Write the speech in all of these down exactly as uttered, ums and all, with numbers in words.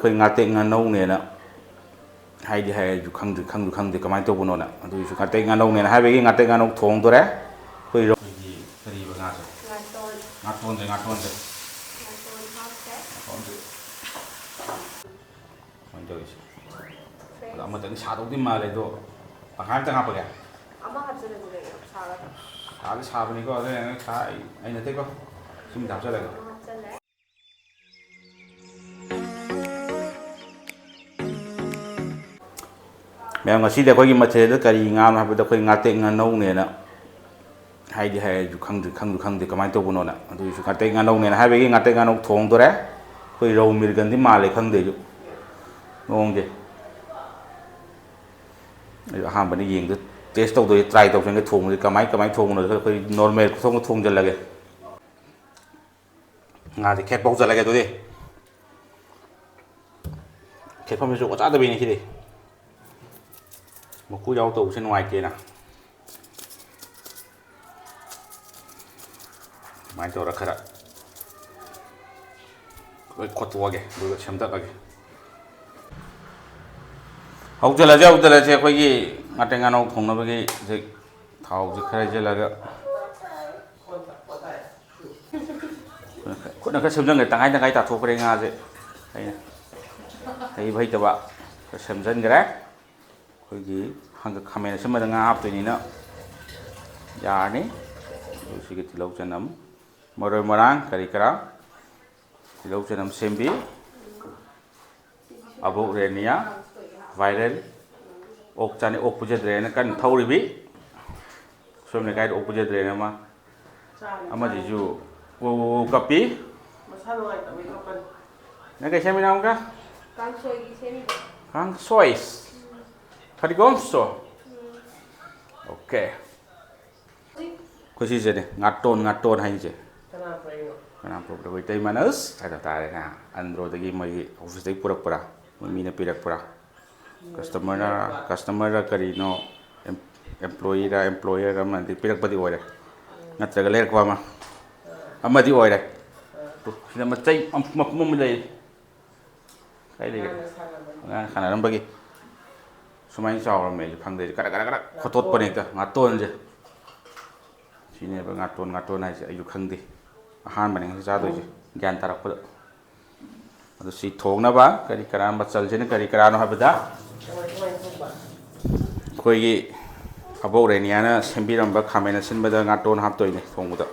ꯑꯩꯈꯣꯏ ꯉꯥꯇꯦꯛ ꯉꯥꯅꯧꯅꯦꯅ ꯍꯥꯏꯗꯤ ꯍꯥꯏ, ꯑꯩꯁꯨ ꯈꯪꯗ꯭ꯔꯤ, ꯈꯪꯁꯨ ꯈꯪꯗꯦ ꯀꯃꯥꯏꯅ ꯇꯧꯕꯅꯣꯅ꯫ ꯑꯗꯨꯒꯤꯁꯨ ꯉꯥꯇꯦꯛ ꯉꯥꯅꯧꯅꯦꯅ ꯍꯥꯏꯕꯒꯤ ꯉꯥꯇꯦꯛ ꯉꯥꯅꯧ ꯊꯣꯡꯗꯣꯔꯦ꯫ ꯑꯩꯈꯣꯏ ꯔꯧ-, ꯑꯩꯈꯣꯏꯒꯤ ꯀꯔꯤꯕ ꯉꯥꯁꯦ? ꯉꯥꯇꯣꯟ꯫ ꯉꯥꯇꯣꯟꯁꯦ, ꯉꯥꯇꯣꯟꯁꯦ꯫ ꯉꯥꯇꯣꯟ ꯍꯥꯞꯈ꯭ꯔꯦ꯫ ꯉꯥꯇꯣꯟꯁꯦ꯫ ꯀꯃꯥꯏꯅ ꯇꯧꯔꯤꯁꯦ? ꯑꯗꯣ ꯑꯃꯇꯪ ꯁꯥꯗꯧꯗꯤ ꯃꯥꯜꯂꯦ, ꯑꯗꯣ ꯇꯪꯈꯥꯏ ꯑꯃꯇꯪ ꯍꯥꯞꯄꯒꯦ꯫ ꯑꯃ ꯍꯥꯞꯆꯤꯜꯂꯁꯤ ꯀꯩꯅꯣ, ꯁꯥꯒꯗ꯭ꯔꯥ? ꯁꯥꯗꯤ ꯁꯥꯕꯅꯤꯀꯣ, ꯑꯗꯨꯅ ꯁꯥ-, ꯑꯩ, ꯑꯩ ꯅꯠꯇꯦꯀꯣ꯫ ꯁꯤꯃꯗꯤ ꯍꯥꯞꯆꯤꯜꯂꯒꯦ꯫ ꯑꯃ ꯍꯥꯞꯆꯤꯜꯂꯦ꯫ ꯃꯌꯥꯝ, ꯉꯁꯤꯗꯤ ꯑꯩꯈꯣꯏꯒꯤ ꯃꯊꯦꯜꯗ ꯀꯔꯤ ꯉꯥꯅꯣ ꯍꯥꯏꯕꯗ, ꯑꯩꯈꯣꯏ ꯉꯥꯇꯦꯛ ꯉꯥꯅꯧꯅꯦꯅ ꯍꯥꯏꯗꯤ ꯍꯥꯏ, ꯑꯩꯁꯨ ꯈꯪꯗ꯭ꯔꯤ, ꯈꯪꯁꯨ ꯈꯪꯗꯦ ꯀꯃꯥꯏꯅ ꯇꯧꯕꯅꯣꯅ꯫ ꯑꯗꯨꯒꯤꯁꯨ ꯉꯥꯇꯦꯛ ꯉꯥꯅꯧꯅꯦꯅ ꯍꯥꯏꯕꯒꯤ ꯉꯥꯇꯦꯛ ꯉꯥꯅꯧ ꯊꯣꯡꯗꯣꯔꯦ꯫ ꯑꯩꯈꯣꯏ ꯔꯧ ꯃꯤꯔꯒꯟꯗꯤ ꯃꯥꯜꯂꯦ, ꯈꯪꯗꯦ ꯑꯩꯁꯨ ꯃꯑꯣꯡꯁꯦ꯫ ꯑꯩꯁꯨ ꯑꯍꯥꯟꯕꯅꯤ ꯌꯦꯡꯗ-, ꯇꯦꯁ ꯇꯧꯗꯣꯏꯁꯦ, ꯇ꯭ꯔꯥꯏ ꯇꯧꯁꯦ ꯊꯣꯡꯕꯁꯦ ꯀꯃꯥꯏ, ꯀꯃꯥꯏꯅ ꯊꯣꯡꯕꯅꯣ꯫ ꯑꯩꯈꯣꯏ ꯅꯣꯔꯃꯦꯜ ꯈꯨꯊꯣꯡꯗ ꯊꯣꯡꯖꯤꯜꯂꯒꯦ꯫ ꯉꯥꯁꯦ ꯈꯦꯠ ꯐꯧꯖꯤꯜꯂꯒꯦ ꯑꯗꯨꯗꯤ꯫ ꯈꯦꯠꯐꯝꯁꯤꯁꯨ ꯆꯥꯗꯕꯤꯅꯤ ꯁꯤꯗꯤ꯫ ꯃꯀꯨ ꯌꯥꯎꯗꯕꯁꯦ ꯅꯨꯡꯉꯥꯏꯇꯦꯅ꯫ ꯑꯗꯨꯃꯥꯏꯅ ꯇꯧꯔ ꯈꯔ ꯂꯣꯏ ꯈꯣꯠꯇꯣꯛꯑꯒꯦ, ꯑꯗꯨꯒ ꯁꯦꯝꯗꯠꯂꯒꯦ꯫ ꯍꯧꯖꯤꯜꯂꯁꯦ, ꯍꯧꯖꯤꯜꯂꯁꯦ꯫ ꯑꯩꯈꯣꯏꯒꯤ ꯉꯥꯇꯦꯛ ꯉꯥꯅꯧ ꯊꯣꯡꯅꯕꯒꯤ ꯍꯧꯖꯤꯛ ꯊꯥꯎꯁꯦ ꯈꯔ ꯍꯩꯖꯤꯜꯂꯒ ꯈꯨꯠꯅ ꯈꯔ, ꯈꯨꯠꯅ ꯈꯔ ꯁꯦꯝꯖꯟꯈ꯭ꯔꯦ, ꯇꯪꯈꯥꯏ ꯇꯪꯈꯥꯏ ꯇꯥꯊꯣꯛꯈ꯭ꯔꯦ ꯉꯥꯁꯦ꯫ ꯑꯩꯅ ꯍꯩꯕ ꯍꯩꯇꯕ ꯈꯔ ꯁꯦꯝꯖꯟꯈ꯭ꯔꯦ꯫ ꯑꯩꯈꯣꯏꯒꯤ ꯍꯪꯒ-, ꯈꯥꯃꯦꯟ ꯑꯁꯤꯟꯕꯗ ꯉꯥ ꯍꯥꯞꯇꯣꯏꯅꯤꯅ ꯌꯥꯔꯅꯤ꯫ ꯑꯗꯨ ꯁꯤꯒꯤ ꯇꯤꯜꯍꯧ ꯆꯅꯝ, ꯃꯔꯣꯏ ꯃꯔꯥꯡ ꯀꯔꯤ ꯀꯔꯥ, ꯇꯤꯜꯍꯧ ꯆꯅꯝ ꯁꯦꯝꯕꯤ꯫ ꯑꯕꯣꯛ ꯔꯦꯅꯤꯌꯥ viral, ꯑꯣꯛ ꯆꯥꯅꯤ, ꯑꯣꯛ ꯄꯤꯖꯗ꯭ꯔꯦꯅ ꯀꯟꯅ ꯊꯧꯔꯤꯕꯤ꯫ ꯁꯣꯝ ꯂꯩꯀꯥꯏꯗ ꯑꯣꯛ ꯄꯤꯖꯗ꯭ꯔꯦꯅ ꯑꯃ, ꯑꯃꯁꯤꯁꯨ ꯀꯣ ꯀꯣ ꯀꯞꯄꯤ꯫ ꯃꯁꯥ ꯅꯨꯡꯉꯥꯏꯇꯕꯩ ꯀꯞꯄꯅꯤ꯫ ꯅꯪ ꯀꯩ ꯁꯦꯝꯃꯤꯅꯣ ꯑꯃꯨꯛꯀ? ꯀꯥꯡꯁꯣꯏꯒꯤ ꯁꯦꯝꯃꯤꯕ꯫ ꯀꯥꯡꯁꯣꯏ꯫ ꯐꯗꯤꯒꯣꯝꯁꯨ? ꯎꯝ꯫ ꯑꯣꯀꯦ꯫ ꯑꯩꯈꯣꯏ ꯁꯤꯁꯤꯅꯦ ꯉꯥꯇꯣꯟ, ꯉꯥꯇꯣꯟ ꯍꯥꯏꯁꯦ꯫ ꯀꯅꯥ ꯄꯨꯔꯛꯏꯅꯣ? ꯀꯅꯥ ꯄꯨꯔꯛꯄꯗ? ꯑꯩꯈꯣꯏ ꯏꯇꯩꯃꯅ ꯑꯁ ꯍꯥꯏꯗꯣ ꯇꯥꯔꯦꯅꯦ꯫ ꯑꯟꯗ꯭ꯔꯣꯗꯒꯤ ꯃꯣꯏꯒꯤ ꯑꯣꯐꯤꯁꯇꯒꯤ ꯄꯨꯔꯛꯄ꯭ꯔꯥ? ꯃꯣꯏ ꯃꯤꯅ ꯄꯤꯔꯛꯄ꯭ꯔꯥ? ꯀꯁꯇꯃꯔꯅ, ꯀꯁꯇꯃꯔꯔ ꯀꯔꯤꯅꯣ? ꯑꯦꯝ-, ꯑꯦꯝꯄ꯭ꯂꯣꯌꯤꯔ ꯑꯦꯝꯄ꯭ꯂꯣꯌꯔ ꯑꯃꯅꯗꯤ ꯄꯤꯔꯛꯄꯗꯤ ꯑꯣꯏꯔꯦ꯫ ꯅꯠꯇ꯭ꯔꯒ ꯂꯩꯔꯛꯄ ꯑꯃ, ꯑꯃꯗꯤ ꯑꯣꯏꯔꯦ꯫ ꯁꯤꯗ ꯃꯆꯩ ꯃꯄꯨꯝ ꯑꯃ ꯂꯩ꯫ ꯀꯥꯏ ꯂꯩꯒꯦ? ꯑꯉꯥꯡꯅ ꯁꯥꯟꯅꯕꯅꯤ꯫ ꯑꯉꯥꯡ ꯁꯥꯟꯅꯔꯝꯕꯒꯤ ꯁꯨꯃꯥꯏꯅ ꯆꯥꯎꯔꯝꯃꯦ꯫ ꯑꯩꯁꯨ ꯈꯪꯗꯦ, ꯀꯔꯛ ꯀꯔꯛ ꯀꯔꯛ ꯈꯣꯠꯇꯣꯠꯄꯅꯦ ꯍꯦꯛꯇ ꯉꯥꯇꯣꯟꯁꯦ꯫ ꯁꯤꯅꯦꯕ ꯉꯥꯇꯣꯟ, ꯉꯥꯇꯣꯟ ꯍꯥꯏꯁꯦ꯫ ꯑꯩꯁꯨ ꯈꯪꯗꯦ, ꯑꯍꯥꯟꯕꯅꯦ ꯉꯁꯤ ꯆꯥꯗꯣꯏꯁꯦ, ꯒ꯭ꯌꯥꯟ ꯇꯥꯔꯛꯄꯗ꯫ ꯑꯗꯨ ꯁꯤ ꯊꯣꯡꯅꯕ ꯀꯔꯤ ꯀꯔꯥ, ꯃꯆꯜꯁꯤꯅ ꯀꯔꯤ ꯀꯔꯥꯅꯣ ꯍꯥꯏꯕꯗ, ꯑꯩꯈꯣꯏꯒꯤ ꯑꯕꯣꯛ ꯔꯦꯅꯤꯌꯥꯅ ꯁꯦꯝꯕꯤꯔꯝꯕ ꯈꯥꯃꯦꯟ ꯑꯁꯤꯟꯕꯗ ꯉꯥꯇꯣꯟ ꯍꯥꯞꯇꯣꯏꯅꯦ ꯊꯣꯡꯕꯗ꯫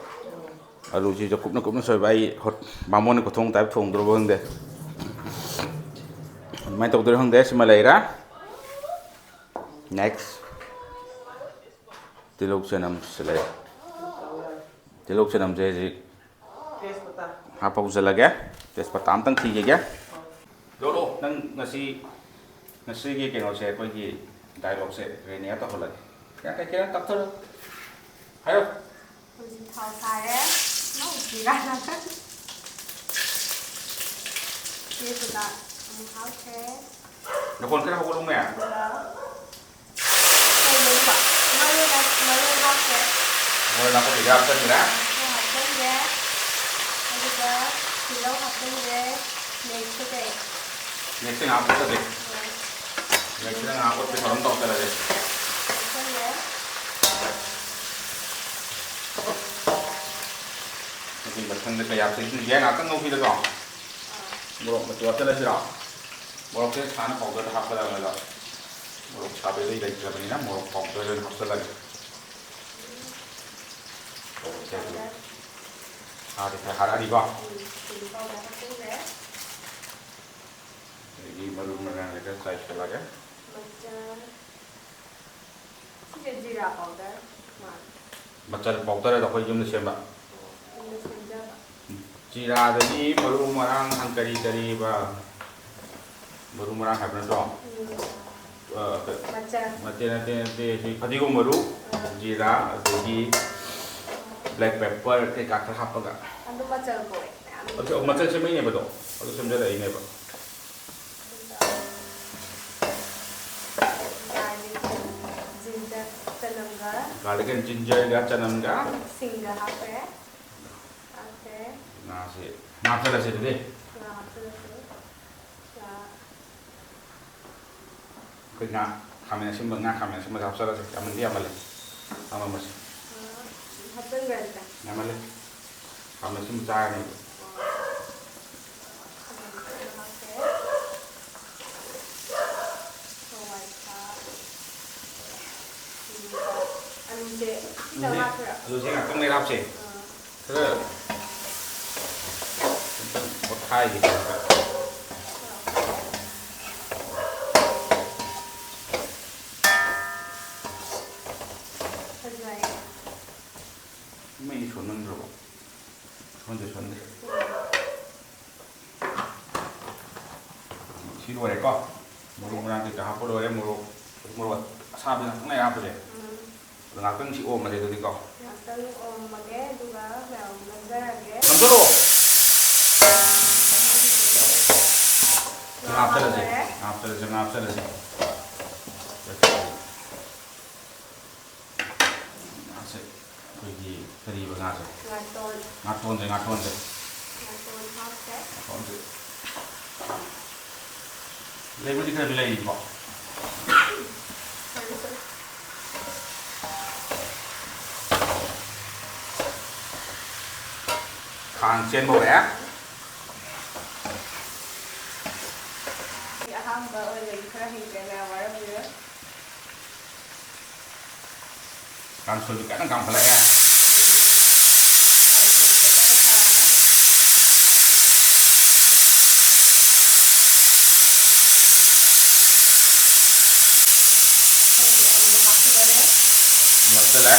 ꯑꯂꯨꯁꯤꯁꯨ ꯀꯨꯞꯅ ꯀꯨꯞꯅ ꯁꯣꯏꯕ꯫ ꯑꯩ ꯍꯣꯠ-, ꯕꯥꯃꯣꯟꯅ ꯈꯨꯊꯣꯡ ꯇꯥꯏꯞ ꯊꯣꯡꯗ꯭ꯔꯣꯕ ꯈꯪꯗꯦ꯫ ꯑꯗꯨꯃꯥꯏꯅ ꯇꯧꯗꯣꯏꯔꯣ ꯈꯪꯗꯦ꯫ ꯁꯤꯃ ꯂꯩꯔꯦ꯫ Next꯫ ꯇꯤꯜꯍꯧ ꯆꯅꯝꯁꯤ ꯂꯩꯔꯦ꯫ ꯇꯤꯜꯍꯧ ꯆꯅꯝꯁꯦ ꯍꯧꯖꯤꯛ ꯍꯥꯞꯄ ꯍꯧꯖꯤꯜꯂꯒꯦ꯫ ꯇꯦꯖꯄꯇꯥ ꯑꯝꯇꯪ ꯊꯤꯈꯤꯒꯦ꯫ ꯂꯣꯂꯣ, ꯅꯪ ꯉꯁꯤ, ꯉꯁꯤꯒꯤ ꯀꯩꯅꯣꯁꯦ, ꯑꯩꯈꯣꯏꯒꯤ dialogueꯁꯦ ꯔꯦꯅꯤꯌꯥ ꯇꯧꯍꯜꯂꯒꯦ꯫ ꯌꯥ, ꯀꯩ ꯀꯩꯅꯣ ꯇꯞꯊꯔꯣ꯫ ꯍꯥꯏꯔꯣ꯫ ꯍꯧꯖꯤꯛ ꯊꯥꯎ ꯁꯥꯔꯦ꯫ ꯅꯧ ꯖꯤꯔꯥ ꯅꯥꯀꯟ꯫ ꯇꯦꯖꯄꯇꯥ ꯑꯃꯨꯛ ꯍꯥꯞꯈ꯭ꯔꯦ꯫ ꯅꯈꯣꯟ ꯈꯔ ꯍꯧꯒꯠꯂꯨꯅꯦ꯫ ꯑꯗꯨꯒ ꯀꯩꯅꯣꯗꯣ, ꯃꯔꯣꯏ ꯅꯥ-, ꯃꯔꯣꯏ ꯍꯥꯞꯈ꯭ꯔꯦ꯫ ꯃꯔꯣꯏ ꯅꯥꯀꯨꯞꯄꯤꯗꯤ ꯍꯥꯞꯆꯤꯟꯈ꯭ꯔꯦ꯫ ꯃꯔꯣꯏ ꯍꯥꯞꯆꯤꯟꯈ꯭ꯔꯦ꯫ ꯑꯗꯨꯒ ꯇꯤꯜꯍꯧ ꯍꯥꯞꯆꯤꯟꯈ꯭ꯔꯦ꯫ Next ꯀꯩ? Next ꯉꯥꯏꯍꯥꯛ ꯐꯨꯠꯂꯁꯤ꯫ ꯍꯣꯏ꯫ Next ꯉꯥꯏꯍꯥꯛ ꯐꯨꯠꯄꯤ ꯊꯧꯔꯝ ꯇꯧꯁꯜꯂꯁꯤ꯫ ꯍꯥꯞꯆꯤꯟꯈ꯭ꯔꯦ꯫ ꯑꯗꯨꯒꯤ ꯃꯊꯪꯗ ꯀꯌꯥ ꯊꯣꯏꯗꯣꯏꯁꯦ? ꯉꯥꯏꯍꯥꯛꯇꯪ ꯉꯧꯈꯤꯗꯀꯣ꯫ ꯑꯥ꯫ ꯃꯣꯔꯣꯛ ꯃꯆꯨ ꯍꯥꯞꯆꯤꯜꯂꯁꯤꯔꯣ? ꯃꯣꯔꯣꯛꯁꯦ ꯁꯥꯅ powderꯗ ꯍꯥꯞꯀꯗꯕꯅꯦ ꯑꯗꯣ꯫ ꯃꯣꯔꯣꯛ ꯁꯥꯕꯩꯗꯤ ꯂꯩꯇ꯭ꯔꯕꯅꯤꯅ ꯃꯣꯔꯣꯛ powder ꯑꯣꯏꯅ ꯍꯥꯞꯆꯤꯜꯂꯒꯦ꯫ ꯃꯣꯔꯣꯛꯁꯦ ꯑꯗꯨꯝ powder꯫ ꯁꯥꯗꯤ ꯈꯔ ꯍꯥꯔꯛꯑꯅꯤꯀꯣ꯫ ꯎꯝ, chilli powder ꯍꯥꯞꯆꯤꯟꯈ꯭ꯔꯦ꯫ ꯑꯗꯒꯤ ꯃꯔꯨ ꯃꯔꯥꯡ ꯈꯔ ꯆꯥꯏꯁꯤꯜꯂꯒꯦ꯫ ꯃꯆꯜ꯫ ꯁꯤꯁꯦ ꯖꯤꯔꯥ powder ꯃꯥꯜꯂꯦ꯫ ꯃꯆꯜ powder ꯑꯗꯣ ꯑꯩꯈꯣꯏ ꯌꯨꯝꯗ ꯁꯦꯝꯕ꯫ ꯌꯨꯝꯗ ꯁꯦꯝꯖꯕ꯫ ꯖꯤꯔꯥꯗꯒꯤ ꯃꯔꯨ ꯃꯔꯥꯡ ꯀꯔꯤ ꯀꯔꯤꯕ? ꯃꯔꯨ ꯃꯔꯥꯡ ꯍꯥꯏꯕ ꯅꯠꯇ꯭ꯔꯣ? ꯎꯝ꯫ ꯑ, ꯀ-, ꯃꯆꯜ꯫ ꯅꯠꯇꯦ, ꯅꯠꯇꯦ, ꯅꯠꯇꯦ, ꯁꯤ ꯐꯗꯤꯒꯣꯝ ꯃꯔꯨ, ꯑꯥ꯫ ꯖꯤꯔꯥ, ꯑꯗꯒꯤ black pepper ꯀꯩꯀꯥ ꯈꯔ ꯍꯥꯞꯄꯒ꯫ ꯑꯗꯨ ꯃꯆꯜ ꯀꯧꯋꯦ, ꯃꯌꯥꯝ꯫ ꯑꯗꯨ ꯃꯆꯜ ꯁꯦꯝꯃꯛꯏꯅꯦꯕ ꯑꯗꯣ, ꯑꯗꯨ ꯁꯦꯝꯖꯔꯛꯏꯅꯦꯕ꯫ ꯑꯗꯨꯒ garlic, ginger, ꯆꯅꯝꯒ꯫ Garlic and gingerꯒ ꯆꯅꯝꯒ꯫ ꯁꯤꯡꯒ ꯍꯥꯞꯈ꯭ꯔꯦ꯫ ꯍꯥꯞꯈ꯭ꯔꯦ꯫ ꯉꯥꯁꯦ, ꯉꯥ ꯍꯥꯞꯆꯜꯂꯁꯦ ꯑꯗꯨꯗꯤ꯫ ꯉꯥ ꯍꯥꯞꯆꯜꯂꯁꯦ꯫ ꯉꯥ ꯑꯩꯈꯣꯏ ꯉꯥ ꯈꯥꯃꯦꯟ ꯑꯁꯤꯟꯕ, ꯉꯥ ꯈꯥꯃꯦꯟ ꯑꯁꯤꯟꯕꯁꯦ ꯍꯥꯞꯆꯔꯁꯦ꯫ ꯌꯥꯝꯃꯟꯗꯤ ꯌꯥꯝꯃꯜꯂꯦ꯫ ꯑꯃꯃꯁꯦ꯫ ꯑ, ꯍꯥꯞꯆꯤꯟꯈ꯭ꯔꯁꯤꯗ꯫ ꯌꯥꯝꯃꯜꯂꯦ꯫ ꯈꯥꯃꯦꯟ ꯑꯁꯤꯟꯕ ꯆꯥꯔꯅꯦꯕ꯫ ꯈꯥꯃꯦꯟ ꯑꯁꯤꯟꯕ ꯍꯥꯞꯈ꯭ꯔꯦ꯫ ꯍꯋꯥꯏ ꯊ꯭ꯔꯥꯛ꯫ ꯑꯗꯨꯒ ꯑꯂꯨꯁꯦ ꯈꯤꯇꯪ ꯑꯂꯨꯁꯦ, ꯍꯥꯞꯁꯤꯔꯥ? ꯑꯂꯨꯁꯦ ꯉꯥꯛꯇꯪ ꯂꯩꯔ ꯍꯥꯞꯁꯦ꯫ ꯑꯥ꯫ ꯈꯔ ꯑꯣꯠꯈꯥꯏꯒꯦ꯫ ꯐꯖꯩ꯫ ꯃꯩ ꯁꯣꯟꯃꯟꯈ꯭ꯔꯕꯣ? ꯁꯣꯟꯗꯦ, ꯁꯣꯟꯗꯦ꯫ ꯁꯤ ꯂꯣꯏꯔꯦꯀꯣ꯫ ꯃꯔꯨ ꯃꯔꯥꯡ ꯀꯩꯀꯥ ꯍꯥꯞꯄ ꯂꯣꯏꯔꯦ꯫ ꯃꯣꯔꯣꯛ, ꯃꯣꯔꯣꯛ ꯑꯁꯥꯕ ꯉꯥꯛꯇꯪ ꯂꯩꯔ ꯍꯥꯞꯄꯁꯦ꯫ ꯎꯝ꯫ ꯑꯗꯣ ꯉꯥꯛꯇꯪ ꯁꯤ ꯑꯣꯝꯃꯁꯦ ꯑꯗꯨꯗꯤꯀꯣ꯫ ꯉꯥꯛꯇꯪ ꯑꯣꯝꯃꯒꯦ, ꯑꯗꯨꯒ ꯃꯌꯥꯝ ꯅꯝꯖꯔꯒꯦ꯫ ꯅꯝꯖꯜꯂꯣ꯫ ꯉꯥ ꯍꯥꯞꯆꯔꯁꯦ꯫ ꯍꯥꯞꯈ꯭ꯔꯦ꯫ ꯉꯥ ꯍꯥꯞꯆꯔꯁꯦ, ꯉꯥ ꯍꯥꯞꯆꯔꯁꯦ꯫ ꯉꯥꯁꯦ ꯑꯩꯈꯣꯏꯒꯤ ꯀꯔꯤꯕ ꯉꯥꯁꯦ? ꯉꯥꯇꯣꯟ꯫ ꯉꯥꯇꯣꯟꯁꯦ, ꯉꯥꯇꯣꯟꯁꯦ꯫ ꯉꯥꯇꯣꯟ ꯍꯥꯞꯈ꯭ꯔꯦ꯫ ꯉꯥꯇꯣꯟꯁꯦ꯫ ꯂꯩꯕꯨꯗꯤ ꯈꯔꯗꯤ ꯂꯩꯔꯤꯀꯣ꯫ ꯁꯣꯔꯤ, ꯁꯣꯔꯤ꯫ ꯈꯥꯡ ꯆꯦꯟꯕ ꯍꯧꯔꯛꯑꯦ꯫ ꯑꯩ ꯑꯍꯥꯟꯕ ꯑꯣꯏꯕꯒꯤ ꯈꯔ ꯍꯩꯇ꯭ꯔꯦ, ꯃꯌꯥꯝ ꯋꯥꯔꯝꯈꯤꯔꯣꯏ꯫ ꯀꯥꯡꯁꯣꯏꯁꯨ ꯀꯟꯅ ꯀꯥꯝꯈꯠꯂꯛꯑꯦ꯫ ꯅꯛꯁꯜꯂꯦ꯫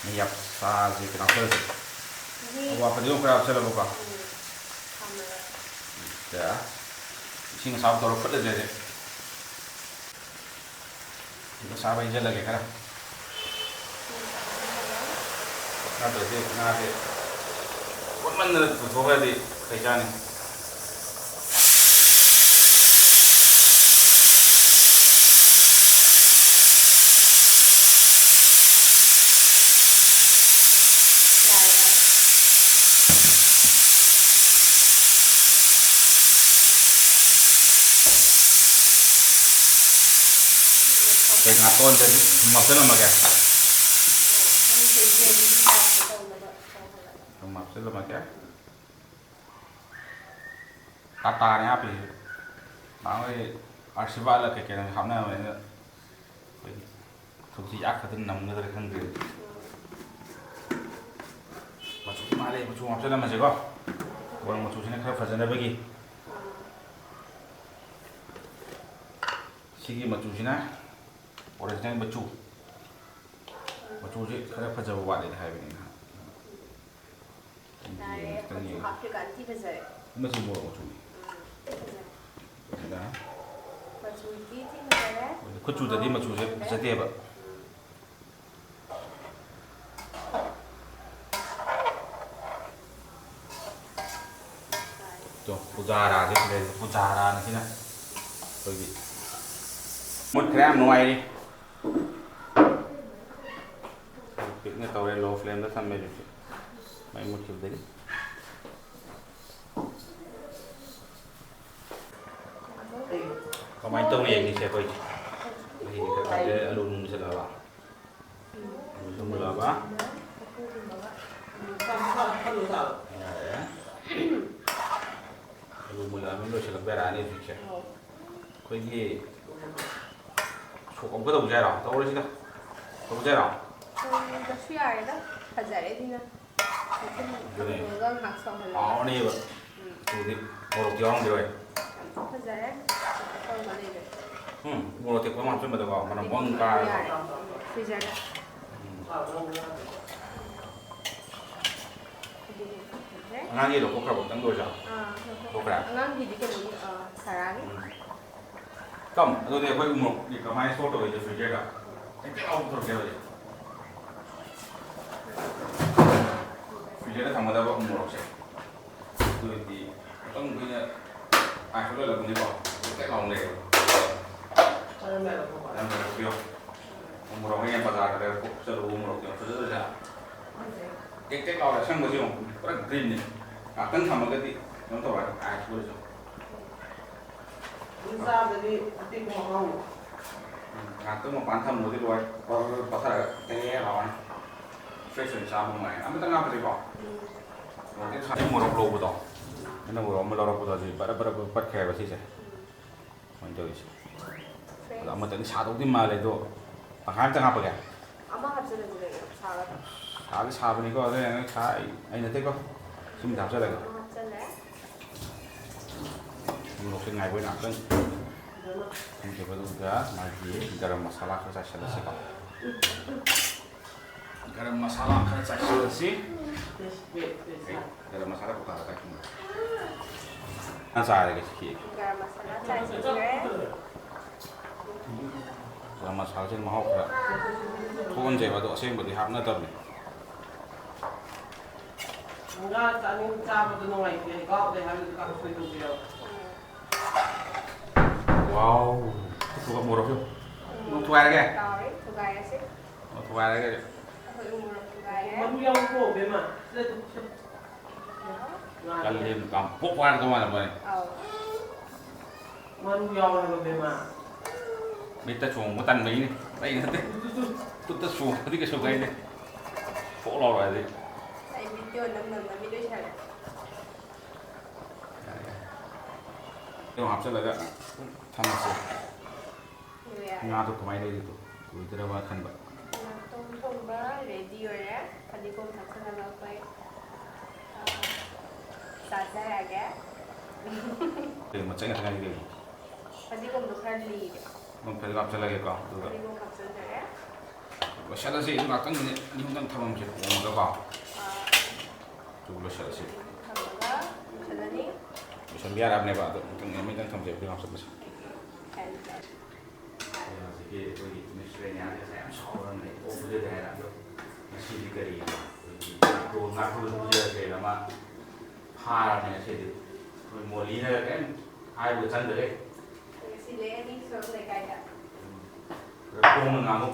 ꯃꯍꯤ ꯍꯥꯞꯆꯔꯁꯦ, ꯀꯩꯅꯣ ꯍꯥꯞꯆꯔꯁꯦ꯫ ꯃꯍꯤ꯫ ꯑꯋꯥ ꯐꯗꯤꯒꯣꯝ ꯈꯔ ꯍꯥꯞꯆꯜꯂꯕꯀꯣ꯫ ꯎꯝ꯫ ꯊꯝꯃꯒ꯫ ꯑꯗ ꯏꯁꯤꯡ ꯑꯁꯥꯕ ꯇꯧꯔ ꯐꯨꯠꯂꯁꯦ ꯍꯧꯖꯤꯛ꯫ ꯏꯁꯤꯡ ꯑꯁꯥꯕ ꯍꯩꯖꯜꯂꯒꯦ ꯈꯔ꯫ ꯏꯁꯤꯡ ꯑꯁꯥꯕ ꯍꯩꯖꯜꯂꯣ꯫ ꯅꯠꯇ꯭ꯔꯗꯤ ꯉꯥꯁꯦ ꯐꯨꯠꯃꯟꯗꯅ ꯄꯨꯊꯣꯛꯈ꯭ꯔꯗꯤ ꯀꯩ ꯆꯥꯅꯤ? ꯀꯩ ꯉꯥꯇꯣꯟꯁꯦ ꯁꯨꯝ ꯍꯥꯞꯆꯤꯜꯂꯝꯃꯒꯦ꯫ ꯁꯨꯝ ꯍꯥꯞꯆꯤꯜꯂꯝꯃꯒꯦ꯫ ꯇꯥꯇꯥꯅꯦ ꯍꯥꯞꯄꯤꯁꯦ꯫ ꯅꯍꯥꯟꯈꯩ ꯑꯥꯔꯁꯤꯕꯥꯗ ꯀꯩ ꯀꯩꯅꯣ ꯍꯥꯞꯅꯕꯅꯤꯅ ꯑꯩꯈꯣꯏꯒꯤ ꯊꯨꯝꯁꯤ ꯌꯥꯛ ꯈꯛꯇ ꯅꯝꯒꯗ꯭ꯔꯥ ꯈꯪꯗ꯭ꯔꯦ꯫ ꯃꯆꯨ ꯃꯥꯜꯂꯦ, ꯃꯆꯨ ꯍꯥꯞꯆꯤꯜꯂꯝꯃꯁꯦꯀꯣ꯫ ꯃꯣꯔꯣꯛ ꯃꯆꯨꯁꯤꯅ ꯈꯔ ꯐꯖꯅꯕꯒꯤ꯫ ꯁꯤꯒꯤ ꯃꯆꯨꯁꯤꯅ ꯑꯣꯔꯤꯖꯤꯅꯦꯜ ꯃꯆꯨ꯫ ꯃꯆꯨꯁꯦ ꯈꯔ ꯐꯖꯕ ꯋꯥꯠꯂꯦ ꯍꯥꯏꯕꯅꯤꯅ꯫ ꯌꯥꯔꯦ, ꯈꯤꯇꯪ ꯃꯆꯨ ꯌꯦꯡꯉꯣ꯫ ꯍꯥꯞꯇ꯭ꯔꯤꯀꯥꯟꯗꯤ ꯐꯖꯔꯦ꯫ ꯃꯆꯨ ꯃꯣꯔꯣꯛ ꯃꯆꯨꯅꯤ꯫ ꯎꯝ, ꯐꯖꯔꯦ꯫ ꯑꯗꯨꯅ ꯃꯆꯨꯗꯤ ꯊꯤ ꯐꯖꯔꯦ꯫ ꯈꯨꯠꯆꯨꯗꯗꯤ ꯃꯆꯨꯁꯦ ꯐꯖꯗꯦꯕ꯫ ꯎꯝ꯫ ꯇꯣ, ꯄꯨꯖꯥꯔꯥꯁꯦ ꯁꯤꯗꯩꯁꯤꯗ, ꯄꯨꯖꯥꯔꯥꯅ ꯁꯤꯅ ꯑꯩꯈꯣꯏꯒꯤ ꯃꯨꯠꯈ꯭ꯔꯦ, ꯌꯥꯝ ꯅꯨꯡꯉꯥꯏꯔꯤ꯫ ꯄꯤꯛꯅ ꯇꯧꯔꯦ, ꯂꯣ ꯐ꯭ꯂꯦꯝꯗ ꯊꯝꯃꯦ ꯍꯧꯖꯤꯛꯁꯦ, ꯃꯩ ꯃꯨꯠꯈꯤꯕꯗꯒꯤ꯫ ꯀꯃꯥꯏꯅ ꯇꯧꯔꯤ ꯌꯦꯡꯁꯦ ꯑꯩꯈꯣꯏꯁꯦ꯫ ꯃꯍꯤꯁꯦ ꯈꯔ ꯀꯪꯁꯤꯜꯂꯦ, ꯑꯂꯨ ꯃꯨꯟꯁꯤꯜꯂꯛꯑꯕ꯫ ꯑꯂꯨꯁꯨ ꯃꯨꯜꯂꯛꯑꯕ꯫ ꯌꯥꯔꯦ꯫ ꯑꯂꯨ ꯃꯨꯜꯂꯛꯑꯕꯅꯤꯅ ꯂꯣꯏꯁꯤꯜꯂꯛꯄ ꯌꯥꯔꯛꯑꯅꯤ ꯍꯧꯖꯤꯛꯁꯦ꯫ ꯑꯩꯈꯣꯏꯒꯤ ꯁꯣꯛ ꯑꯃꯨꯛꯀ ꯇꯧꯁꯦ ꯍꯥꯏꯔꯣ? ꯇꯧꯔꯁꯤꯗ꯫ ꯇꯧꯁꯦ ꯍꯥꯏꯔꯣ? ꯇꯧꯗ꯭ꯔꯁꯨ ꯌꯥꯔꯦꯗ꯫ ꯐꯖꯔꯦ ꯑꯗꯨꯅ꯫ ꯑꯗꯨꯅꯦ꯫ ꯑꯗꯨꯒ ꯉꯥꯏꯍꯥꯛ ꯁꯧꯍꯜꯂꯒ꯫ ꯍꯥꯎꯔꯅꯦꯕ꯫ ꯎꯝ꯫ ꯑꯗꯨꯗꯤ ꯃꯣꯔꯣꯛꯇꯤ ꯌꯥꯎꯔꯝꯈꯤꯔꯣꯏ꯫ ꯌꯥꯝ ꯊꯤ ꯐꯖꯔꯦ꯫ ꯇꯧꯕ ꯂꯩꯔꯦ꯫ ꯎꯝ, ꯃꯣꯔꯣꯛ ꯑꯇꯦꯛꯄ ꯑꯃ ꯍꯥꯞꯆꯤꯟꯕꯗꯀꯣ, ꯃꯅꯝ ꯕꯪ ꯀꯥꯔꯒ꯫ ꯌꯥꯔꯦ꯫ ꯎꯝ, ꯐ꯭ꯔꯤꯖꯔꯗ꯫ ꯎꯝ꯫ ꯑꯗꯨꯗꯤ ꯐꯖꯔꯦ꯫ ꯑꯉꯥꯡꯒꯤ ꯂꯧꯊꯣꯛꯈ꯭ꯔꯕꯣ? ꯈꯤꯇꯪꯗ ꯑꯣꯏꯔꯁꯨ? ꯑꯥ, ꯂꯧꯊꯣꯛꯈ꯭ꯔꯦ꯫ ꯂꯧꯊꯣꯛꯈ꯭ꯔꯦ? ꯑꯉꯥꯡꯒꯤꯗꯤ ꯀꯩꯅꯣꯒꯤ, ꯑꯥ, ꯁꯥꯔꯥꯒꯤ꯫ ꯎꯝ꯫ ꯀꯝ, ꯑꯗꯨꯗꯤ ꯑꯩꯈꯣꯏ ꯎꯃꯣꯔꯣꯛꯇꯤ ꯀꯃꯥꯏꯅ store ꯇꯧꯔꯤꯒꯦ ꯐ꯭ꯔꯤꯖꯔꯗ? ꯍꯦꯛꯇ ꯂꯥꯎ ꯄꯨꯊꯣꯔꯛꯀꯦ ꯍꯧꯖꯤꯛ꯫ ꯐ꯭ꯔꯤꯖꯔꯗ ꯊꯝꯒꯗꯕ ꯎꯃꯣꯔꯣꯛꯁꯦ꯫ ꯑꯗꯨ ꯑꯣꯏꯔꯗꯤ ꯈꯤꯇꯪ ꯀꯨꯏꯅ ice ꯂꯣꯏꯔꯛꯄꯅꯤꯀꯣ, ꯍꯦꯛꯇ ꯂꯥꯎ ꯂꯩꯌꯦꯕ꯫ ꯌꯥꯝ ꯐꯖꯕꯤꯌꯣ꯫ ꯎꯃꯣꯔꯣꯛ ꯍꯌꯦꯡ ꯕꯖꯥꯔꯗ ꯂꯩꯔꯛꯄ ꯆꯠꯂꯨꯕ ꯎꯃꯣꯔꯣꯛꯇꯤ ꯌꯥꯝ ꯐꯖꯗ꯭ꯔꯥ? ꯇꯦꯛ ꯇꯦꯛ ꯂꯥꯎꯔꯦ, ꯑꯁꯪꯕꯁꯦ ꯌꯦꯡꯉꯣ, ꯄꯨꯔꯥ green ꯅꯦ꯫ ꯉꯥꯛꯇꯪ ꯊꯝꯃꯒꯗꯤ ꯀꯩꯅꯣ ꯇꯧꯔꯦ, ice ꯑꯣꯏꯔꯁꯨ꯫ ꯑꯗꯨ ꯆꯥꯕꯗꯗꯤ ꯑꯇꯦꯛꯄ ꯃꯍꯥꯎ꯫ ꯉꯥꯏꯍꯥꯛꯇꯪ ꯃꯄꯥꯟ ꯊꯝꯃꯨꯔꯗꯤ ꯂꯣꯏꯔꯦ꯫ ꯕꯔ ꯕꯔ ꯄꯠꯊꯔꯒ ꯇꯦꯔꯦ ꯂꯥꯎꯔꯅꯤ꯫ ꯐ꯭ꯔꯦꯁ ꯑꯣꯏꯅ ꯆꯥꯕ ꯅꯨꯡꯉꯥꯏ꯫ ꯑꯃꯇꯪ ꯍꯥꯞꯄꯗꯤꯀꯣ꯫ ꯎꯝ꯫ ꯃꯣꯔꯣꯛ ꯂꯧꯕꯗꯣ, ꯑꯩꯅ ꯃꯣꯔꯣꯛ ꯑꯃ ꯂꯧꯔꯛꯄꯗꯣ ꯍꯧꯖꯤꯛ ꯕꯔ ꯕꯔ ꯕꯔ ꯄꯠꯈ꯭ꯔꯦꯕ ꯁꯤꯁꯦ꯫ ꯎꯝ꯫ ꯀꯃꯥꯏꯅ ꯇꯧꯔꯤꯁꯦ? ꯐ꯭ꯔꯦꯁ꯫ ꯑꯗꯣ ꯑꯃꯇꯪ ꯁꯥꯗꯧꯗꯤ ꯃꯥꯜꯂꯦ ꯑꯗꯣ, ꯇꯪꯈꯥꯏ ꯑꯃꯇꯪ ꯍꯥꯞꯄꯒꯦ꯫ ꯑꯃ ꯍꯥꯞꯆꯤꯜꯂꯁꯤ ꯀꯩꯅꯣ, ꯁꯥꯒꯗ꯭ꯔꯥ? ꯁꯥꯗꯤ ꯁꯥꯕꯅꯤꯀꯣ, ꯑꯗꯨ ꯑꯩꯅ ꯁꯥ-, ꯑꯩ, ꯑꯩ ꯅꯠꯇꯦꯀꯣ꯫ ꯁꯤꯃꯗꯤ ꯍꯥꯞꯆꯜꯂꯒꯦ꯫ ꯑꯃ ꯍꯥꯞꯆꯜꯂꯦ꯫ ꯃꯣꯔꯣꯛꯁꯦ ꯉꯥꯏꯕ ꯑꯣꯏꯅ ꯉꯥꯛꯇꯪ ꯊꯝꯖꯕꯗꯨꯗ ꯃꯥꯒꯤ ꯒꯔꯝ ꯃꯁꯥꯂꯥ ꯈꯔ ꯆꯥꯏꯁꯤꯜꯂꯁꯤꯀꯣ꯫ ꯒꯔꯝ ꯃꯁꯥꯂꯥ ꯈꯔ ꯆꯥꯏꯁꯤꯜꯂꯁꯤ꯫ ꯒꯔꯝ ꯃꯁꯥꯂꯥ ꯀꯧꯇꯥꯗ ꯀꯥꯏ ꯊꯝꯕ꯭ꯔꯥ? ꯉꯥ ꯆꯥꯔꯒꯦ ꯁꯤ꯫ ꯒꯔꯝ ꯃꯁꯥꯂꯥ ꯆꯥꯏꯁꯤꯟꯈ꯭ꯔꯦ꯫ ꯒꯔꯝ ꯃꯁꯥꯂꯥꯁꯦ ꯃꯍꯥꯎ ꯈꯔ ꯊꯣꯛꯍꯟꯁꯦꯕ, ꯑꯗꯣ ꯑꯁꯦꯡꯕꯗꯤ ꯍꯥꯞꯅꯗꯕꯅꯦ꯫ ꯉꯥ ꯆꯥꯅꯤꯡ ꯆꯥꯕꯗꯣ ꯅꯨꯡꯉꯥꯏꯇꯦ, ꯀꯥꯎꯗꯦ ꯍꯥꯏꯕꯗꯨ ꯀꯥꯡꯁꯣꯏ ꯇꯧꯕꯤꯔꯣ꯫ ꯋꯥꯎ! ꯊꯨꯒ ꯃꯣꯔꯣꯛꯁꯨ꯫ ꯎꯝ꯫ ꯊꯨꯒꯥꯏꯔꯒꯦ? ꯀꯥꯎꯔꯦ, ꯊꯨꯒꯥꯏꯔꯁꯤ꯫ ꯑꯣ, ꯊꯨꯒꯥꯏꯔꯒꯦ꯫ ꯑꯩꯈꯣꯏ ꯎ ꯃꯣꯔꯣꯛ ꯊꯨꯒꯥꯏꯔꯦ꯫ ꯃꯔꯨ ꯌꯥꯎꯏꯀꯣ, ꯕꯦꯝꯃ꯫ ꯁꯤꯗ ꯑꯗꯨꯝ ꯁꯦꯝ-, ꯉꯥ ꯀꯜꯂꯤ, ꯌꯥꯝ ꯄꯣꯛ ꯄꯥꯏꯔ ꯇꯧ ꯃꯥꯜꯂꯦ ꯃꯣꯏ꯫ ꯑꯧ꯫ ꯃꯔꯨ ꯌꯥꯎꯋꯦ ꯍꯥꯏꯕ, ꯕꯦꯝꯃ꯫ ꯃꯤꯠꯇ ꯆꯣꯡꯕ ꯇꯟꯕꯩꯅꯦ, ꯑꯇꯩ ꯅꯠꯇꯦ꯫ Two, two, two. ꯈꯨꯠꯇ ꯆꯣꯡꯕꯗꯤ ꯀꯩꯁꯨ ꯀꯥꯏꯗꯦ꯫ ꯄꯣꯛ ꯂꯥꯎꯔꯣ ꯍꯥꯏꯗꯤ꯫ ꯑꯩ ꯚꯤꯗꯤꯑꯣ ꯅꯝ ꯅꯝꯅ ꯃꯤꯠ ꯎꯏꯁꯜꯂꯦ꯫ ꯌꯥꯔꯦ, ꯌꯥꯔꯦ꯫ ꯑꯗꯨꯝ ꯍꯥꯞꯆꯜꯂꯒ ꯊꯝꯃꯁꯦ꯫ ꯂꯣꯏꯔꯦ꯫ ꯉꯥꯗꯣ ꯀꯃꯥꯏꯅ ꯂꯩꯔꯤꯗꯣ? ꯂꯣꯏꯗꯣꯔꯕ ꯈꯟꯕ꯫ ꯉꯥꯇꯣꯝ ꯊꯣꯡꯕ ꯔꯦꯗꯤ ꯑꯣꯏꯔꯦ꯫ ꯐꯗꯤꯒꯣꯝ ꯊꯥꯛꯆꯜꯂꯒ ꯑꯩꯈꯣꯏ, ꯑ, ꯆꯥꯖꯔꯒꯦ꯫ ꯀꯩꯅꯣ, ꯃꯆꯩ ꯉꯥꯛꯇ ꯉꯥꯏꯔꯤ ꯀꯩꯅꯣ? ꯐꯗꯤꯒꯣꯝꯗꯣ ꯈꯔ ꯂꯤꯔꯦ꯫ ꯑꯗꯨꯝ ꯐꯗꯤꯒꯣꯝ ꯍꯥꯞꯆꯜꯂꯒꯦꯀꯣ, ꯑꯗꯨꯒ ꯐꯗꯤꯒꯣꯝ ꯍꯥꯞꯆꯟꯖꯔꯦ꯫ ꯂꯣꯏꯁꯜꯂꯁꯤ꯫ ꯑꯗꯨ ꯉꯥꯛꯇꯪ ꯃꯤꯅꯤꯠ ꯑꯅꯤ ꯑꯍꯨꯝꯗꯪ ꯊꯝꯃꯝꯁꯦ, ꯑꯣꯝꯃꯒꯀꯣ꯫ ꯑꯥ꯫ ꯑꯗꯨꯒ ꯂꯣꯏꯁꯜꯂꯁꯤ꯫ ꯊꯝꯃꯒ ꯂꯣꯏꯁꯜꯂꯅꯤ꯫ ꯂꯣꯏꯁꯟꯕ ꯌꯥꯔꯕꯅꯦꯕ, ꯑꯗꯣ ꯉꯥꯛꯇꯪ ꯃꯤꯅꯤꯠ ꯑꯃꯅꯤꯗꯪ ꯊꯝꯁꯦ, ꯐꯗꯤꯒꯣꯝ ꯍꯥꯞꯆꯜꯂꯁꯤ꯫ ꯌꯥꯅꯤ, ꯌꯥꯅꯤ꯫ ꯍꯧꯖꯤꯛꯀꯤ ꯑꯩꯈꯣꯏꯒꯤ ꯃꯤꯁ ꯔꯦꯅꯤꯌꯥꯁꯦ ꯉꯁꯥꯏ ꯌꯥꯝ ꯁꯥꯎꯔꯝꯃꯦ, ꯑꯣꯛ ꯄꯤꯖꯗꯦ ꯍꯥꯏꯅ꯫ ꯑꯗꯣ ꯉꯁꯤꯗꯤ ꯀꯔꯤ, ꯑꯩꯈꯣꯏꯒꯤ ꯉꯥꯄ꯭ꯔꯨꯝ, ꯉꯥꯄ꯭ꯔꯨꯝ ꯄꯤꯖꯔꯁꯦꯅ ꯑꯃ ꯐꯥꯔꯕꯅꯦ ꯉꯁꯤꯗꯤ꯫ ꯑꯩꯈꯣꯏ ꯃꯣꯂꯤꯅ ꯀꯔꯤꯝ ꯍꯥꯏꯕꯒ ꯆꯪꯗ꯭ꯔꯦ꯫ ꯉꯁꯤ ꯂꯦꯛꯑꯅꯤ ꯁꯣꯔꯣꯛ ꯂꯩꯀꯥꯏꯗ꯫ ꯈꯔ ꯈꯣꯡꯅ ꯉꯥꯡꯉꯨ,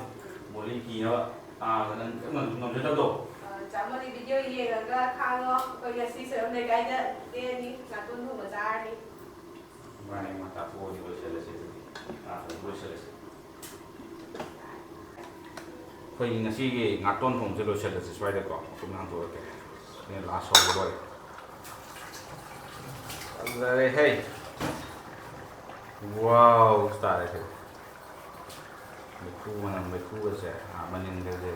ꯃꯣꯂꯤ ꯀꯤꯅꯕ, ꯇꯥꯕꯗ ꯅꯪ ꯀꯔꯤꯝ ꯉꯝꯁꯨ ꯉꯝꯖꯗꯕꯗꯣ꯫ ꯑ, ꯆꯥꯃꯣꯗꯤ ꯚꯤꯗꯤꯑꯣ ꯌꯦꯡꯉꯒ ꯈꯥꯡꯉꯣ, ꯑꯩꯈꯣꯏ ꯉꯁꯤ ꯁꯣꯔꯣꯛ ꯂꯩꯀꯥꯏꯗ ꯂꯦꯛꯑꯅꯤ, ꯉꯥꯇꯣꯟ ꯊꯣꯡꯕ ꯆꯥꯔꯅꯤ꯫ ꯏꯕꯥꯅꯤ ꯃꯇꯥ ꯊꯣꯛꯑꯗꯤ ꯂꯣꯏꯁꯤꯜꯂꯁꯤ ꯑꯗꯨꯗꯤ꯫ ꯑꯥ, ꯑꯗꯨꯝ ꯂꯣꯏꯁꯤꯜꯂꯁꯤ꯫ ꯑꯩꯈꯣꯏꯒꯤ ꯉꯁꯤꯒꯤ ꯉꯥꯇꯣꯟ ꯊꯣꯡꯕꯁꯦ ꯂꯣꯏꯁꯤꯜꯂꯁꯤ ꯁ꯭ꯋꯥꯏꯗꯀꯣ, ꯃꯈꯨꯝ ꯍꯥꯡꯗꯣꯛꯑꯒꯦ꯫ ꯁꯤꯅ ꯂꯥꯁ ꯍꯧꯕ ꯂꯣꯏꯔꯦ꯫ ꯐꯖꯔꯦꯍꯦ꯫ ꯋꯥꯎ ꯇꯥꯔꯦ ꯁꯤꯗꯤ꯫ ꯃꯩꯈꯨ ꯃꯅꯝ, ꯃꯩꯈꯨꯒꯁꯦ ꯑꯥ ꯃꯅꯤꯟꯒꯁꯦ꯫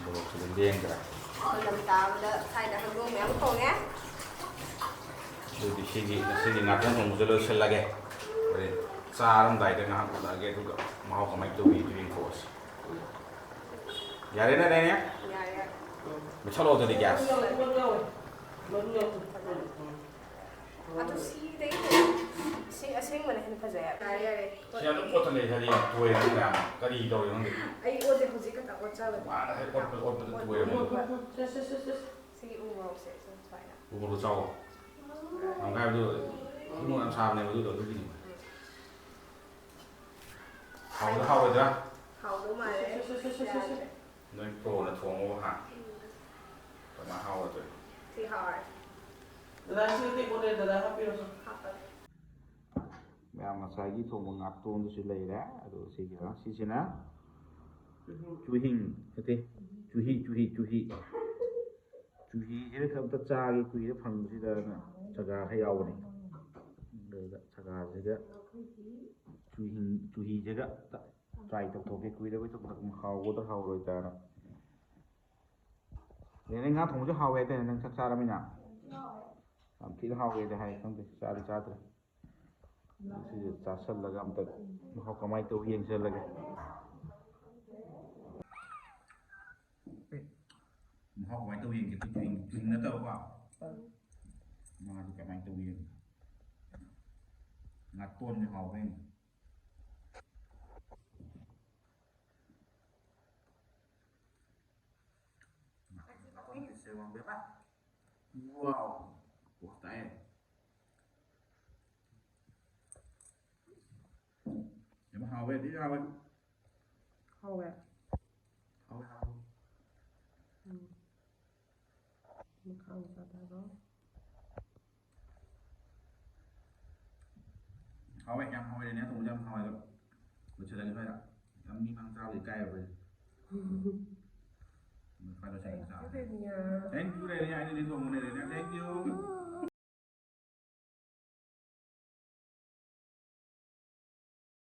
ꯃꯣꯔꯣꯛꯁꯤꯗꯤ ꯂꯦꯡꯗ꯭ꯔꯦ꯫ ꯃꯅꯝ ꯇꯥꯕꯗ ꯁ꯭ꯋꯥꯏꯗ ꯍꯪꯗꯣꯡ ꯃꯌꯥꯝ ꯈꯣꯡꯉꯦ꯫ ꯑꯗꯨꯗꯤ ꯁꯤꯒꯤ ꯉꯁꯤꯒꯤ ꯉꯥꯇꯣꯟ ꯊꯣꯡꯕꯁꯦ ꯂꯣꯏꯁꯤꯜꯂꯒꯦ꯫ ꯍꯣꯔꯦꯟ ꯆꯥꯔꯝꯗꯥꯏꯗ ꯉꯥꯏꯍꯥꯛ ꯎꯠꯂꯛꯑꯒꯦ, ꯑꯗꯨꯒ ꯃꯍꯥꯎ ꯀꯃꯥꯏꯅ ꯇꯧꯏꯗꯣ ꯌꯦꯡꯊꯣꯛꯑꯁꯤ꯫ ꯌꯥꯔꯦꯅꯦ, ꯅꯦꯅꯦ? ꯌꯥꯔꯦ, ꯌꯥꯔꯦ꯫ ꯃꯨꯠꯊꯠꯂꯣ ꯑꯗꯨꯗꯤ ꯒ꯭ꯌꯥꯁ꯫ ꯃꯔꯨ ꯌꯥꯎꯋꯦ꯫ ꯃꯔꯨ ꯌꯥꯎꯋꯦ꯫ ꯃꯔꯨ ꯌꯥꯎꯋꯦ꯫ ꯑꯗꯨ ꯁꯤꯗꯩ ꯍꯦꯟꯅ ꯁꯤ ꯑꯁꯦꯡꯕꯅ ꯍꯦꯟꯅ ꯐꯖꯩ ꯍꯥꯏꯕ꯫ ꯌꯥꯔꯦ, ꯌꯥꯔꯦ꯫ ꯁꯤ ꯑꯗꯨꯝ ꯀꯣꯠꯊꯠꯂꯛꯑꯦ ꯍꯥꯏꯗꯤ ꯌꯥꯝ ꯇꯣꯏꯔꯦ ꯃꯌꯥꯝ꯫ ꯀꯔꯤ ꯇꯧꯔꯤꯅꯣ ꯈꯪꯗꯦ꯫ ꯑꯩ ꯑꯣꯠꯇꯦ, ꯍꯧꯖꯤꯛ ꯈꯛꯇ ꯑꯣꯠꯆꯕꯅꯦ꯫ ꯃꯥꯅ ꯍꯦꯛ ꯑꯣꯠꯄꯗ, ꯑꯣꯠꯄꯗ ꯇꯣꯏꯔꯦ꯫ ꯑꯣꯠꯄ꯫ ꯁꯦ, ꯁꯦ, ꯁꯦ, ꯁꯦ꯫ ꯁꯤꯒꯤ ꯎ ꯃꯣꯔꯣꯛꯁꯦ ꯁꯨꯝ ꯁꯨꯃꯥꯏꯅ꯫ ꯎ ꯃꯣꯔꯣꯛ ꯆꯥꯎ꯫ ꯌꯥꯝ ꯀꯥꯏꯕꯗꯣ ꯎ ꯃꯣꯔꯣꯛ ꯌꯥꯝ ꯁꯥꯕꯅꯦꯕ ꯑꯗꯨꯗꯣ, ꯑꯗꯨꯒꯤꯅꯦ꯫ ꯍꯥꯎꯕꯗ ꯍꯥꯎꯔꯣꯏꯗ꯭ꯔꯥ? ꯍꯥꯎꯗꯧ ꯃꯥꯜꯂꯦ꯫ ꯁꯦ, ꯁꯦ, ꯁꯦ, ꯁꯦ, ꯁꯦ, ꯁꯦ꯫ ꯌꯥꯗ꯭ꯔꯦ꯫ ꯅꯣꯏ ꯄ꯭ꯔꯣꯅ ꯊꯣꯡꯉꯣ ꯍꯥ? ꯎꯝ꯫ ꯀꯃꯥꯏꯅ ꯍꯥꯎꯔꯣꯏꯗꯣꯏꯅꯣ? ꯁꯤ ꯍꯥꯎꯔꯦ꯫ ꯗꯗꯥ, ꯁꯤꯗ ꯇꯦꯛ ꯑꯣꯠꯂꯦ, ꯗꯗꯥ ꯍꯥꯞꯄꯤꯔꯣ꯫ ꯍꯥꯞꯄꯒꯦ꯫ ꯃꯌꯥꯝ ꯉꯁꯥꯏꯒꯤ ꯊꯣꯡꯕ ꯉꯥꯇꯣꯟꯗꯨꯁꯨ ꯂꯩꯔꯦ꯫ ꯑꯗꯨꯒ ꯁꯤꯒꯤ, ꯁꯤꯁꯤꯅ ꯆꯨꯍꯤꯡ, ꯅꯠꯇꯦ, ꯆꯨꯍꯤ, ꯆꯨꯍꯤ, ꯆꯨꯍꯤ꯫ ꯆꯨꯍꯤꯁꯤꯗ ꯑꯝꯇ ꯆꯥꯒꯦ ꯀꯨꯏꯔꯦ ꯐꯪꯕꯁꯤꯗꯅ ꯆꯒꯥ ꯈꯔ ꯌꯥꯎꯕꯅꯦ꯫ ꯑꯗꯨꯗ ꯆꯒꯥꯁꯤꯒ ꯆꯨꯍꯤꯡ, ꯆꯨꯍꯤꯁꯤꯒ ꯑꯝꯇ try ꯇꯧꯊꯣꯛꯀꯦ꯫ ꯀꯨꯏꯔꯕꯩ ꯇꯧꯊꯣꯛꯄ ꯍꯥꯎꯒꯗ꯭ꯔꯥ ꯍꯥꯎꯔꯣꯏꯗ꯭ꯔꯥꯅ꯫ ꯅꯦꯅꯦ, ꯉꯥ ꯊꯣꯡꯕꯁꯦ ꯍꯥꯎꯋꯦ ꯍꯥꯏꯇꯥꯔꯦ, ꯅꯪ ꯆꯥꯛ ꯆꯥꯔꯃꯤꯅ? ꯌꯥꯝ ꯊꯤꯅ ꯍꯥꯎꯋꯦꯗꯤ ꯍꯥꯏ, ꯈꯪꯗꯦ, ꯆꯥꯗꯤ ꯆꯥꯗ꯭ꯔꯦ꯫ ꯁꯤꯁꯦ ꯆꯥꯁꯜꯂꯒ ꯑꯝꯇ ꯃꯍꯥꯎ ꯀꯃꯥꯏꯅ ꯇꯧꯏ ꯌꯦꯡꯁꯜꯂꯒꯦ꯫ ꯑꯦ, ꯃꯍꯥꯎ ꯀꯃꯥꯏꯅ ꯇꯧꯏ ꯌꯦꯡꯒꯦ꯫ ꯆꯨꯍꯤꯡ, ꯆꯨꯍꯤꯡ ꯅꯠꯇꯕꯀꯣ꯫ ꯃꯥꯗꯤ ꯀꯃꯥꯏꯅ ꯇꯧꯏ ꯌꯦꯡꯒꯦ꯫ ꯉꯥꯇꯣꯟꯁꯦ ꯍꯥꯎꯕ꯭ꯔꯥ ꯌꯦꯡꯒꯦ꯫ ꯉꯥꯇꯣꯟ ꯄꯤꯁꯁꯦ ꯋꯥꯡꯕ ꯌꯥꯝ꯫ ꯋꯥꯎ! ꯄꯣꯁ ꯇꯥꯏꯌꯦ꯫ ꯌꯥꯝ ꯍꯥꯎꯋꯦ, ꯊꯤ ꯍꯥꯎꯋꯦ꯫ ꯍꯥꯎꯋꯦ꯫ ꯍꯥꯎꯋꯦ, ꯍꯥꯎꯋꯦ꯫ ꯎꯝ꯫ ꯃꯈꯥ ꯑꯃꯨꯛ ꯆꯥꯊꯔꯣ꯫ ꯍꯥꯎꯋꯦ, ꯌꯥꯝ ꯍꯥꯎꯋꯦ, ꯅꯦꯅꯦ ꯊꯣꯡꯕꯁꯦ ꯌꯥꯝ ꯍꯥꯎꯋꯦ꯫ ꯑꯗꯣ ꯂꯣꯏꯁꯤꯜꯂꯒꯦ ꯁ꯭ꯋꯥꯏꯗ꯫ ꯃꯤ ꯃꯥꯡ ꯆꯥꯕ ꯏꯀꯥꯏꯔꯕ꯭ꯔꯥ? ꯃꯣꯏ ꯐꯥꯏꯗ ꯁꯥꯏꯗ ꯆꯥꯕ꯫ ꯀꯩꯅꯣ Thank you ꯂꯩꯔꯦ, ꯑꯩꯅ ꯊꯣꯡꯕ ꯂꯩꯔꯦ꯫ Thank you꯫